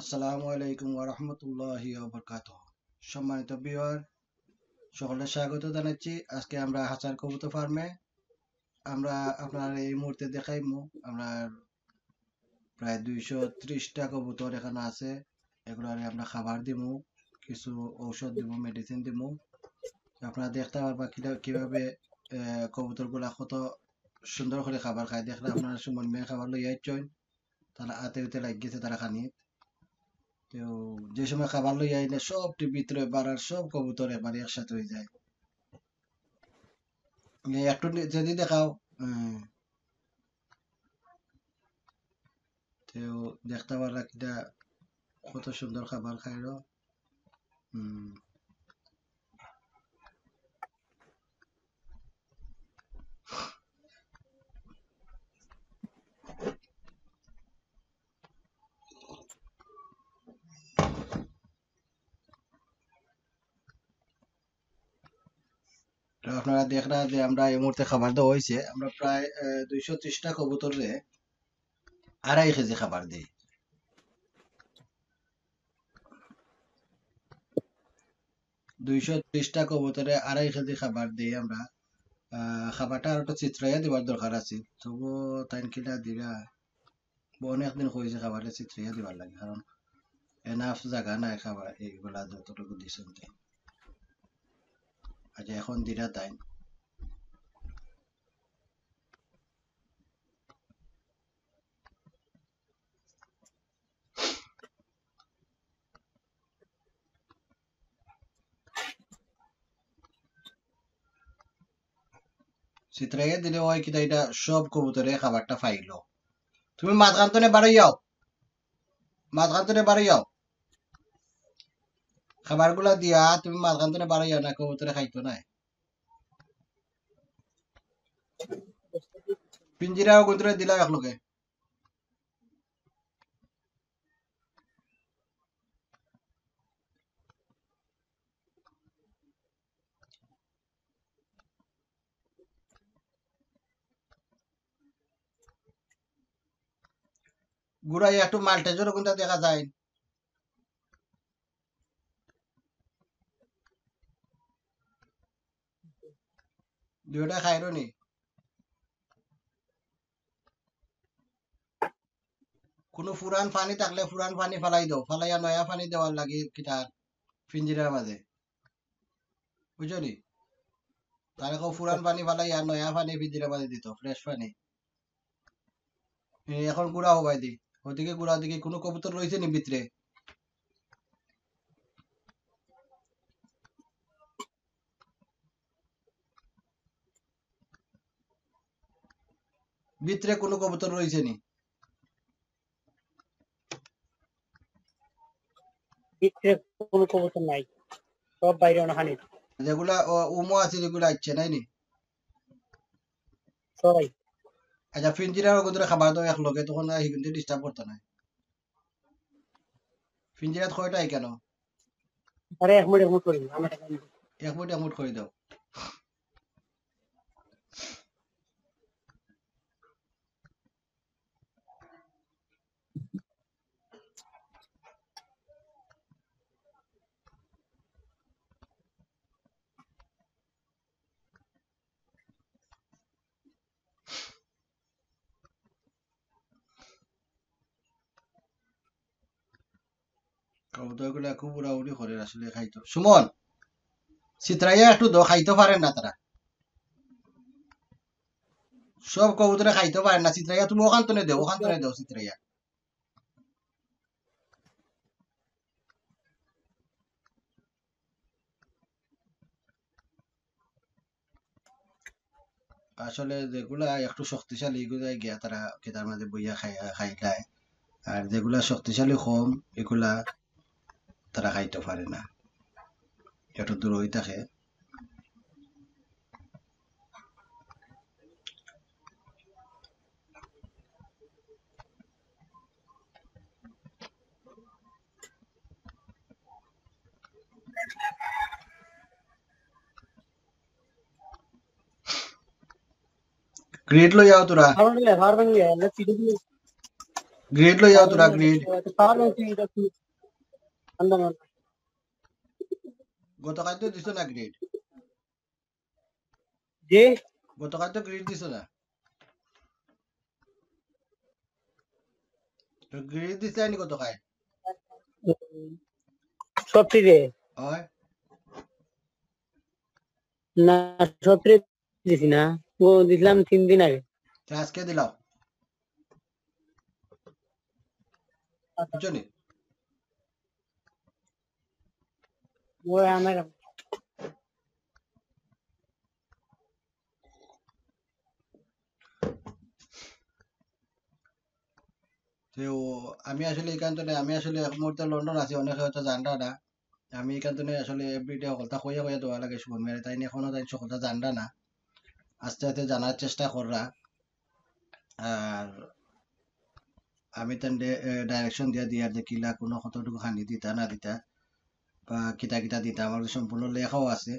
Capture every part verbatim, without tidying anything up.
আসসালামু আলাইকুম ওয়া রাহমাতুল্লাহি ওয়া বারাকাতুহু। সম্মানিত ভিউয়ার, সকলকে স্বাগত জানাচ্ছি আজকে আমরা হাসান কবুতর ফার্মে। আমরা আপনার এই মুহূর্তে দেখাইমু আমরা প্রায় দুইশো ত্রিশটা কবুতর এখানে আছে। এগুলারে আমরা খাবার দিমু, কিছু ঔষধ দিমু, মেডিসিন দিমু। আপনারা দেখতে পারবা কিলা-, কিভাবে, আহ, কবুতরগুলা কত সুন্দর করে খাবার খায়। দেখলে আপনারা সুমন মিয়া খাবার লইয়া আইছইন, তারা আতে উতে লাগি গেছে তারা খানিত। তো যে সময় খাবার লইয়া আইলে সব টিভির ভিতরে বাড়ার সব কবুতর একবারে একসাথে হয়ে যায়। এই একটু নি-, যদি দেখাও, হুম। তো দেখতে পারলা কিতা কত সুন্দর খাবার খাইলো। হুম। তো আপনারা দেখরা যে আমরা এই মুহূর্তে খাবার দেওয়া হইছে, আমরা প্রায়, আহ, দুইশো ত্রিশটা কবুতররে আড়াই কেজি খাবার দেই। দুইশো ত্রিশটা কবুতরে আড়াই কেজি খাবার দেই আমরা। আহ, খাবারটা আর একটু ছিতরাইয়া দিবার দরকার আছে, তবু তাইন কিলা দিরা। অনেক দিন কইছি খাবারটা ছিতরাইয়া দিবার লাগি, কারণ enough জাগা নাই খাবার এইগুলা যতটুকু দিছইন তাইন। আচ্ছা, এখন দিরা তাইন। ছিতরাইয়া দিলে অয় কিতা, ইটা সব কবুতরে খাবারটা পাইলো। তুমি মাঝখান তনে বারই যাও, মাঝখান তনে বারই যাও। খাবারগুলা দিয়া তুমি মাঝখান তনে বারই যাও, না কবুতরে খাইতো নায়। পিঞ্জিরা অগুন্তরে দিলাও একলগে। গুড়াই একটু মাল্টেজর অগুনতা দেখা যায়। দুইটা খাইরো নি। কোনো পুরান পানি থাকলে পুরান পানি ফালাই দেও, ফালাইয়া নয়া পানি দেওয়ার লাগি কিতার পিঞ্জিরার মাঝে, বুঝছো নি? তারে কও পুরান পানি ফালাইয়া নয়া পানি পিঞ্জিরার মাঝে দিত, fresh পানি। এ, এখন গুড়া হবাই দি, ওদিকে গুড়া, ওদিকে কোনো কবুতর রইছে নি ভিতরে? ভিতরে কোনো কবুতর রইছে নি? ভিতরে কোনো কবুতর নাই, সব বাইরে অনখানি। যেগুলা, ও, উমো আছে যেগুলা ইচ্ছে নাই নি? সবাই। আচ্ছা, পিঞ্জিরার অগুন্তরে খাবার দেও একলগে, তখন আর হিগুনতে disturb করতা নায়। পিঞ্জিরাত কয়টা এখানো? আরে এক মিনিট, এক মিনিট করি, আমার এক মিনিট। এক মিনিট, এক মিনিট করি দেও। কবুতরগুলা খুব উড়াউড়ি করে আসলে খাইতো। সুমন, ছিতরাইয়া একটু দেও, খাইতো পারে না তারা। সব কবুতরে খাইতো পারে না, ছিতরাইয়া তুমি অখান তনে দেও, অখান তনে দেও ছিতরাইয়া। আসলে যেগুলা একটু শক্তিশালী, ইগুলা গিয়া তারা খেতার মাঝে বইয়া খাইয়া, খাইলায়। আর যেগুলা শক্তিশালী কম, ইগুলা তারা খাইতো পারে না, একটু দূরই থাকে। Crate লই আও তোরা। ফার্ম ভাঙিয়া, ফার্ম ভাঙিয়া, না, সিডি দিয়ে। গ্রিড লইয়াও তোরা, গ্রিড। গতকাল তো দিছো না গ্রিড? জি। গতকাল তো গ্রিড দিছো না? তো গ্রিড দিছো নি গতকাল? সবটিরে? হয়। না, সবটিরে দিছি না। ও দিছিলাম তিন দিন আগে। তো আজকে দিলাও। বুঝছো নি? ও আমার তো আমি আসলে এখান তো নাই, আমি আসলে এক মুহূর্তে লন্ডন আছি, অনেকে হয়তো জানরা না। আমি এখান তো নাই, আসলে এভরিডে হকলতা কইয়া কইয়া দেওয়া লাগে শুভন মিয়ারে, তাইন এখনো তাইন সকলতা জানরা না, আস্তে আস্তে জানার চেষ্টা কররা। আর আমি তান ডাইরেকশন দিয়া দিয়ার যে কিলা কোনো কতটুকু খানি দিতা না দিতা বা কিতা কিতা দিতা, আমার কাছে সম্পূর্ণ লেখাও আছে।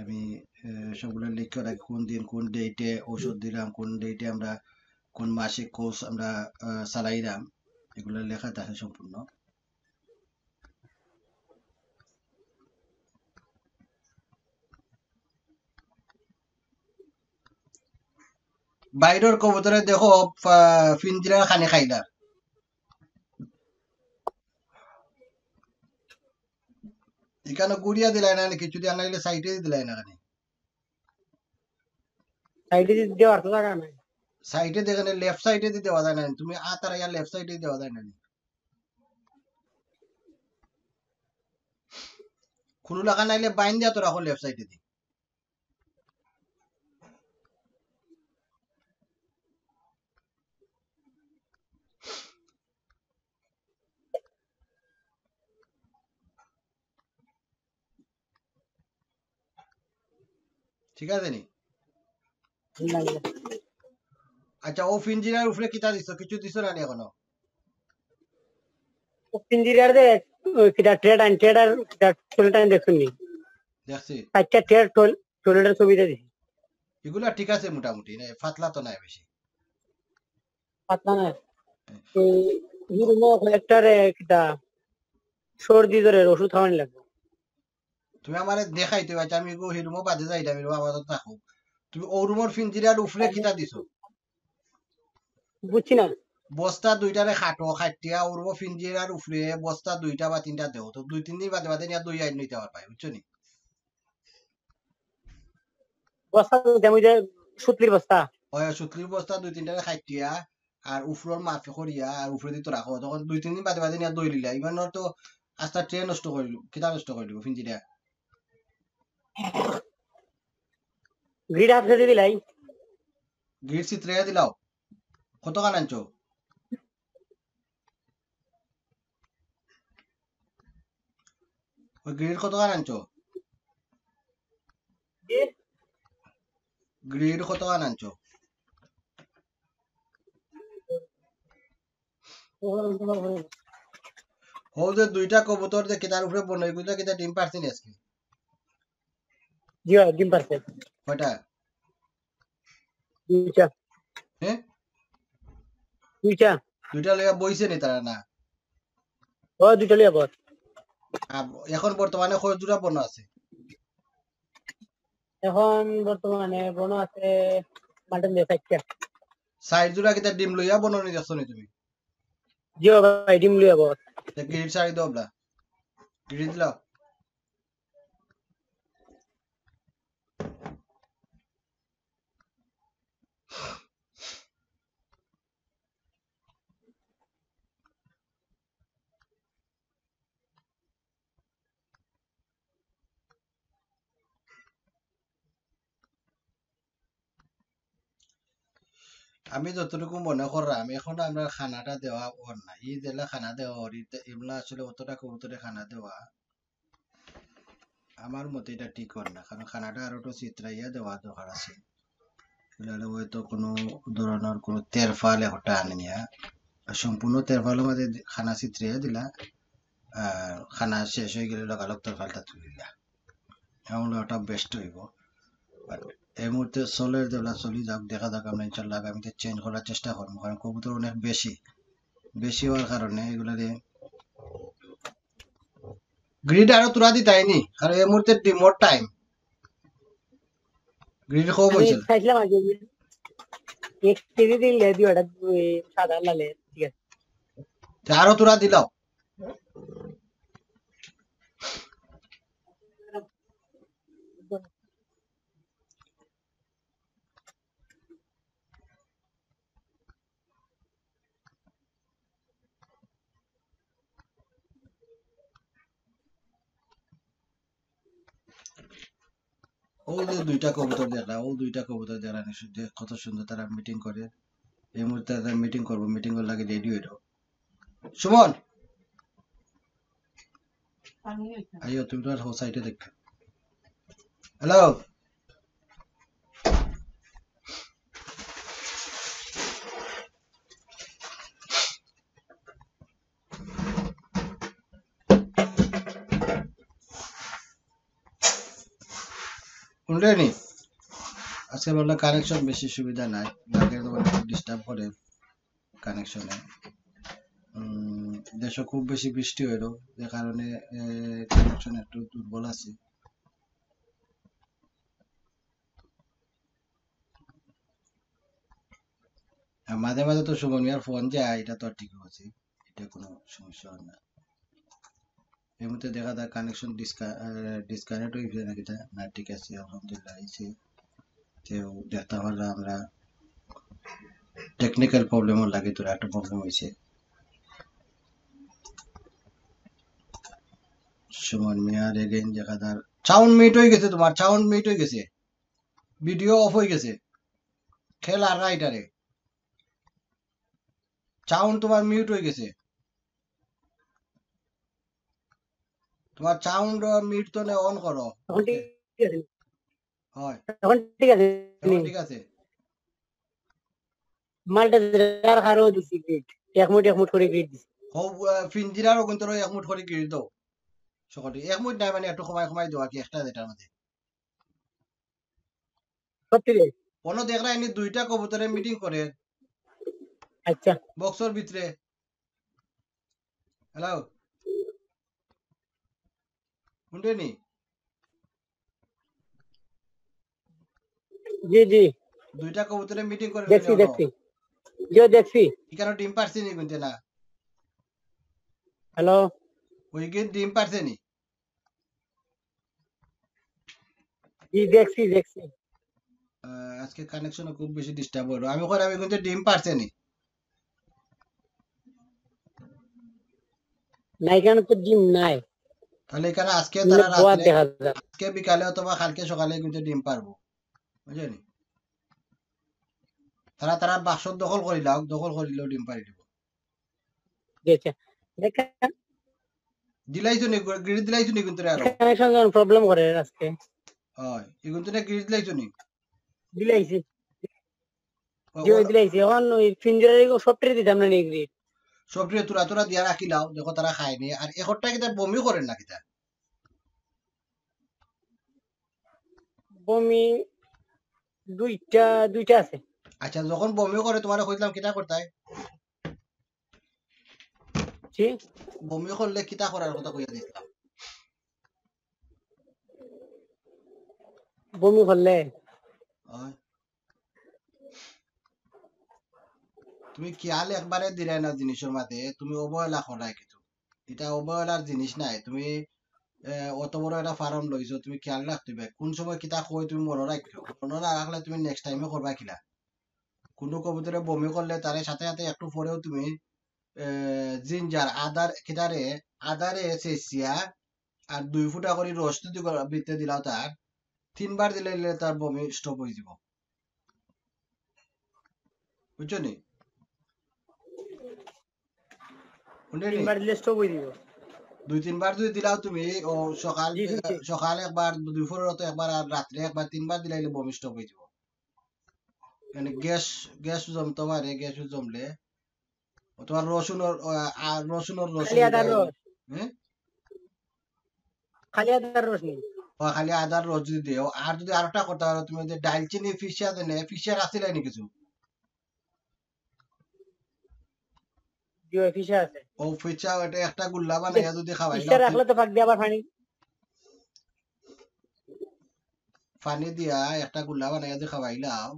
আমি, এ, সবগুলো লিখিয়া রাখি, কোন দিন, কোন ডেটে ঔষধ দিলাম, কোন ডেটে আমরা, কোন মাসিক কোর্স আমরা, আ, চালাইলাম, এগুলো লেখা থাকে সম্পূর্ণ। বাইরর কবুতরে দেখো, ফা-, ফিঞ্জিরার খানি খাইলার। এখানো ঘুরিয়া দিলাই না নি, কিছু দিয়া নাইলে সাইডে দিলাই না কেনে? সাইডে দি দেওয়ার তো জাগা নাই। সাইডে দেখে নে, লেফট সাইডে দি দেওয়া যায় না নি। তুমি আতার ইয়া লেফট সাইডে দেওয়া যায় না নি। কোনো লাগা নাইলে বাইন দিয়া তো রাখো লেফট সাইডে দি। ঠিক আছে নি? আচ্ছা, ও ফিঞ্জিরার উপরে কিতা দিছো? কিছু দিছো না নি এখনো? ও ফিঞ্জিরার দে, ওই কিতা ট্রেড আন, ট্রেডার কিতা টয়লেট আন দেখছনি? দেখছি। আচ্ছা, ট্রেড টয়ল-, টয়লেটের ছবিটা দিছি। এগুলা ঠিক আছে মোটামুটি, না, পাতলা তো নাই বেশি। পাতলা নাই। এই হিরুমো একটারে কিতা সর্দি জ্বরের ওষুধ খাওয়ানি লাগবে। তুমি আমারে দেখাইতে পারছো, আমি গো হিরুমো বাদে যাইতাম, হিরুমো আপাতত থাকো। তুমি ও রুমর ফিঞ্জিরার উপরে কিতা দিছো? বুঝছি না। বস্তা দুইটারে কাটো, কাটিয়া ও রুমর ফিঞ্জিরার উপরে বস্তা দুইটা বা তিনটা দেও, তো দুই তিন দিন বাদে বাদে নিয়া দুই আইন নিতে পারবায়, বুঝছো নি? বস্তা দুইটা, ওই যে সুতলির বস্তা। ওই সুতলির বস্তা দুই তিনটারে কাটিয়া আর উপরর মাফি করিয়া আর উপরে দি তো রাখো, তখন দুই তিন দিন বাদে বাদে নিয়া দই লিলা, ইমান তো আস্তা ট্রে নষ্ট করিল, কিতা নষ্ট করিল ফিঞ্জিরা। গ্রিড হাফ কেজি দিলাই। গ্রিড ছিতরাইয়া দিলাও। কতখান আনছো? ওই গ্রিড কতখান আনছো? গ্রিড কতখান আনছো? ও যে দুইটা কবুতর যে কিতার উপরে বনো, এগুলা কিতা ডিম পারছে নি আজকে? জি অয়, ডিম পারছে। কয়টা? দুইটা। হ্যাঁ? দুইটা। দুইটা লইয়া বইছে নি তারা না? ও, দুইটা লইয়া বস। আর এখন বর্তমানে কয় জোড়া বনো আছে? এখন বর্তমানে বনো আছে মাল্টন দিয়ে চারটা। চাইর জোড়া কিতা ডিম লইয়া বনো নি দেখছো নি তুমি? জি অয় ভাই, ডিম লইয়া বস। তে গ্রিড ছাড়ি দাও বলা। গ্রিড দিলাও। আমি যতটুকু মনে করলাম, এখন আমরা খানাটা দেওয়া অর না, ই যেলা খানা দেওয়া অর, ইতে-, ইমলা আসলে অতটা কবুতরে খানা দেওয়া আমার মতে এটা ঠিক অর না, কারণ খানাটা আরো একটু ছিতরাইয়া দেওয়া দরকার আছে। তাহলে হয়তো কোনো ধরনের কোনো তেরফাল একটা আনিয়া, আর সম্পূর্ণ তেরফালের মাঝে খানা ছিতরাইয়া দিলা, আর খানা শেষ হয়ে গেলে লগালগ তেরফালটা তুলিলা, এমন একটা বেস্ট হইব। বাট এই মুহূর্তে চলের যেগুলা চলি যাক, দেখা যাক, আমরা ইনশাল্লাহ আগামীতে চেঞ্জ করার চেষ্টা করবো, কারণ কবুতর অনেক বেশি। বেশি অওয়ার কারণে এগুলারে গ্রিড আরো থুড়া দিতায়নি, কারণ এই মুহূর্তে ডিমর টাইম। গ্রিড কম আমি অইছে। চাইছিলাম আগে এক কেজি দিন লে দিও, ওটা ওই সাদা লালে, ঠিক আছে। তে আরো থুড়া দিলাও। ও যে দুইটা কবুতর দেখলা, ও দুইটা কবুতর দেখলা নি, সু-, যে কত সুন্দর তারা মিটিং করে। এই মুহূর্তে তারা মিটিং করবো, মিটিং করার লাগি রেডি অইলো। সুমন, আইও, তুমি তোমার হো সাইডে দেখ। হ্যালো। হুনলে নি? আজকে বললে কানেকশন বেশি সুবিধা নাই, লাগে তো অনেক ডিস্টার্ব করে কানেকশনে। উম, দেশো খুব বেশি বৃষ্টি অইলো, যে কারণে, এ, কানেকশন একটু দুর্বল আছে। আর মাঝে মাঝে তো সুমন মিয়ার ফোন যায়, এটা তো আর ঠিক আছে, এটা কোনো সমস্যা হয় না। এই মুহূর্তে দেখা যায় কানেকশন ডিসকা-, আহ, ডিসকানেক্ট অইছে না কিতা? না, ঠিক আছে, আলহামদুলিল্লাহ, আইছে। তেও দেখতা পারলাম আমরা টেকনিক্যাল প্রবলেমর লাগি তোর একটা প্রবলেম অইছে। সুমন মিয়ার এগেইন দেখা যার সাউন্ড মিউট অই গেছে, তোমার সাউন্ড মিউট অই গেছে, ভিডিও অফ অই গেছে, খেলা রাইটারে সাউন্ড তোমার মিউট অই গেছে। তোমার সাউন্ড মিউট তো নে অন করো। এখন ঠিক আছে? হয়। এখন ঠিক আছে? এখন ঠিক আছে। মালটা যার কারো দিছি গ্রিড। এক মুঠ এক মুঠ করে গ্রিড দিছি। হো, আহ, ফিঞ্জিরারও কিন্তু এক মুঠ করে গ্রিড দাও। সকলে এক মুঠ নাই মানে একটু কমাই কমাই দেওয়া কি একটা যেটার মধ্যে। সত্যি রে? কোনো দেখরা এনে দুইটা কবুতরে মিটিং করে। আচ্ছা। বক্সর ভিতরে। হ্যালো। হুনরে নি? জি, জি। দুইটা কবুতরে মিটিং করে দেখছি, দেখছি। জি, দেখছি। এখানে ডিম পারছে নি কিন্তু না? হ্যালো? ওই গিয়ে ডিম পারছে নি? জি, দেখছি, দেখছি। আহ, আজকে কানেকশনে খুব বেশি ডিস্টার্ব অইলো। আমি কই, আমি কিন্তু ডিম পারছে নি। না, এখানে তো ডিম নাই। তাহলে এখানে আজকে ডিমের তারা বোয়ার রাত্রে, দেখা যায়। আজকে বিকালে অথবা কালকে সকালে কিন্তু ডিম পারবো, বুঝলে নি? তারা, তারা বাক্স দখল করিলাও, দখল করিলেও ডিম পারি দিব। জি, আচ্ছা। দেখেন। দিলাইছো নি, গ্রিড দিলাইছো নি কিন্তু রে আরো? কানেকশন যখন প্রবলেম করে আজকে। হয়, এগুন তো না গ্রিড দিলাইছো নি? দিলাইছি। ও, জি, ওই ও দিলাইছি। এখন ওই ফিঞ্জিরার এগু সফটওয়্যার দিতাম না নি গ্রিড। সফটওয়্যার তোরা, তোরা দিয়া রাখিলাও, দেখো তারা খায়নি। আর একটা কিতা বমি করে না কিতা? বমি দুইটা, দুইটা আছে। আচ্ছা, যখন বমি করে তোমারে কইলাম কিতা করতায়? জি? বমি করলে কিতা করার কথা কইয়া দিছিলাম? বমি করলে? অয়। তুমি খেয়াল একবারে দিরায় না জিনিসর মাঝে, তুমি অবহেলা করায় কিছু। ইটা অবহেলার জিনিস নায়। তুমি, এ, অত বড় একটা ফার্ম লইছো, তুমি খেয়াল রাখতে অইবে। কোন সময় কিতা কই তুমি মনো রাখিও। মনো না রাখলে তুমি নেক্সট টাইমে করবা কিলা? কোনো কবুতরে বমি করলে তারে সাথে সাথে একটু পরেও তুমি, এ, জিঞ্জার আদার কিতারে, আদারে ছেঁচিয়া আর দুই ফুটা করি রস যদি গলা-, ভিতরে দিলাও তার, তিনবার দিলে তার বমি স্টপ অই যিবো। বুঝছো নি? বুঝলে নি? তিনবার দিলে স্টপ অই যিবো। দুই তিনবার যদি দিলাও তুমি, ও সকাল, জি, জি, জি। সকাল একবার, দুপুরর তো একবার, আর রাত্রে একবার, তিনবার দিলাইলে বমি স্টপ অই যিবো। মানে গ্যাস, গ্যাস জমতো পারে, গ্যাস জমলে। অথবা রসুনর, আ, আ, রসুনর রস খালি আদার দিলাইলে। রস। হ্যাঁ? খালি আদার রস নি? ও, খালি আদার রস যদি দেও, আর যদি আরেকটা করতে পারো, তুমি যে দারচিনি পিষিয়া দেনে, পিষিয়া রাখছিলায় নি কিছু? জি, ওই ফিশা আছে। ও ফিশা, ওটা একটা গুল্লা বানাইয়া যদি খাওয়াইলাও, ফিশা রাখলে তো ফাঁক দিয়ে আবার পানি। পানি দিয়া একটা গুল্লা বানাইয়া যদি খাওয়াইলাও,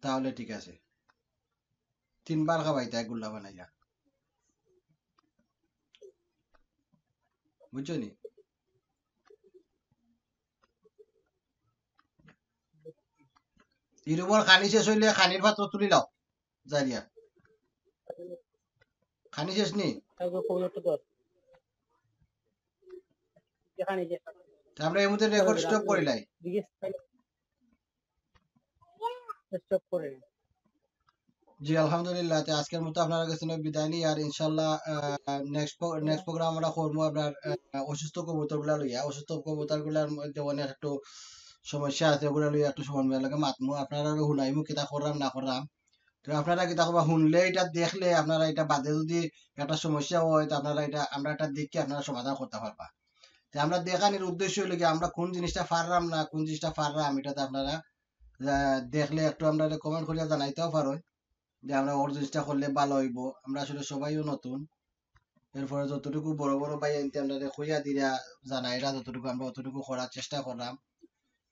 তাহলে ঠিক আছে। তিনবার খাওয়াইতা এক গুল্লা বানাইয়া, বুঝছো নি? ইরুমর খানি শেষ হইলে খানির পাত্র তুলি লাও, যাইরিয়া। খানি শেষ নি? তারপর ফোন একটু কর। খানি শেষ। তে আমরা এই মুহূর্তে রেকর্ড স্টপ করিলাই। স্টপ করে। জি, আলহামদুলিল্লাহ। তে আজকের মতো আপনারা গেছেন বিদায় নিই, আর ইনশাল্লাহ, আহ, নেক্সট প্রো-, নেক্সট প্রোগ্রাম আমরা করবো আপনার, আহ, অসুস্থ কবুতর গুলা লইয়া। অসুস্থ কবুতর গুলার মধ্যে অনেক একটু সমস্যা আছে, ওগুলা লইয়া একটু সময় মেলার লগে মাতমু, আপনারা হুনাইমু কিতা করলাম না করলাম। তো আপনারা কিতা করবা, হুনলে এটা দেখলে আপনারা এটা বাদে যদি একটা সমস্যা হয়, তো আপনারা এটা, আমরা এটা দেখি আপনারা সমাধান করতে পারবা। তো আমরা দেখানির উদ্দেশ্য হইলো কি, আমরা কোন জিনিসটা পারলাম না, কোন জিনিসটা পারলাম, এটাতে আপনারা, আহ, দেখলে একটু আমরা কমেন্ট করিয়া জানাইতেও পারো যে আমরা ওর জিনিসটা করলে ভালো হইবো। আমরা আসলে সবাইও নতুন, এরপরে যতটুকু বড় বড় ভাই আনতে আমরা কইয়া দিরা জানাইরা, যতটুকু আমরা অতটুকু করার চেষ্টা করলাম।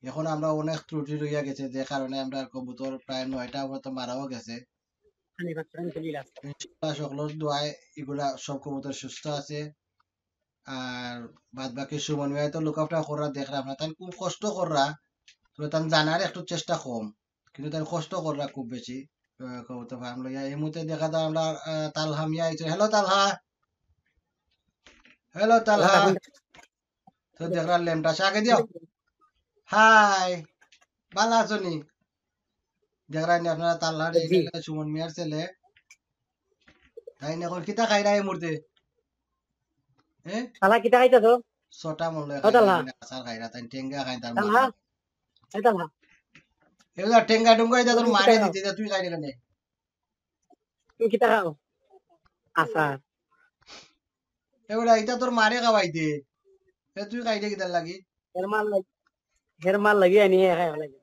এখন আমরা অনেক ত্রুটি রইয়া গেছে, যে কারণে আমরা কবুতর প্রায় নয়টা মতো মারাও গেছে। ইনশাআল্লাহ সকলের দোয়ায় এগুলা সব কবুতর সুস্থ আছে। আর বাদ বাকি সুমন মিয়ায় তো লুক আফটার কররা, দেখরা আপনারা, তাই খুব কষ্ট কররা, তবে তান জানার একটু চেষ্টা কম, কিন্তু তাই কষ্ট কররা খুব বেশি। আহ, কবুতর ফার্ম লইয়া এই মুহূর্তে দেখা যায় আমরা, আহ, তালহা মিয়া আইছে। হ্যালো তালহা, হ্যালো তালহা। তো দেখরা লেমটা আগে দিও। হাই, ভালা আছো নি? দেখরা নি আপনারা তালহার এই জি। জায়গায় সুমন মিয়ার ছেলে। তাই না, এখন কিতা খাইরা এই মুহূর্তে? হ্যাঁ? তালহা কিতা খাইতা তো? ছটা মনে হয় ও তালহা। খাইরা, আচার খাইরা, তাই টেঙ্গা খাই তার তালহা? মাথা। এই তালহা। এগুলা টেঙ্গা টুঙ্গা এটা তোর তুমি মারে কিতা খাও? দিতে যা, তুই খাইরে কেনে? তুমি কিতা খাও? আচার। এগুলা এটা তোর মারে খাওয়াই দে। এ তুই খাইরে কিতার লাগি? এর মার লাগি, এর মার লাগি আনি হে খাই লাগি।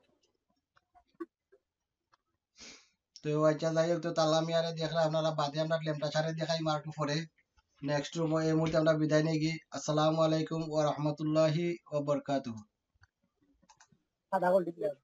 তো আচ্ছা, যাই হোক, তো তালহা মিয়ারে দেখরা আপনারা, বাদে আমরা লেমটা ছাড়ে দেখাই মার একটু পরে। নেক্সট রুম, এই মুহূর্তে আমরা বিদায় নিয়ে গি। আসসালামু আলাইকুম ওয়া রাহমাতুল্লাহি ওয়া বারাকাতুহু। সাদা গোল দিতে হবে।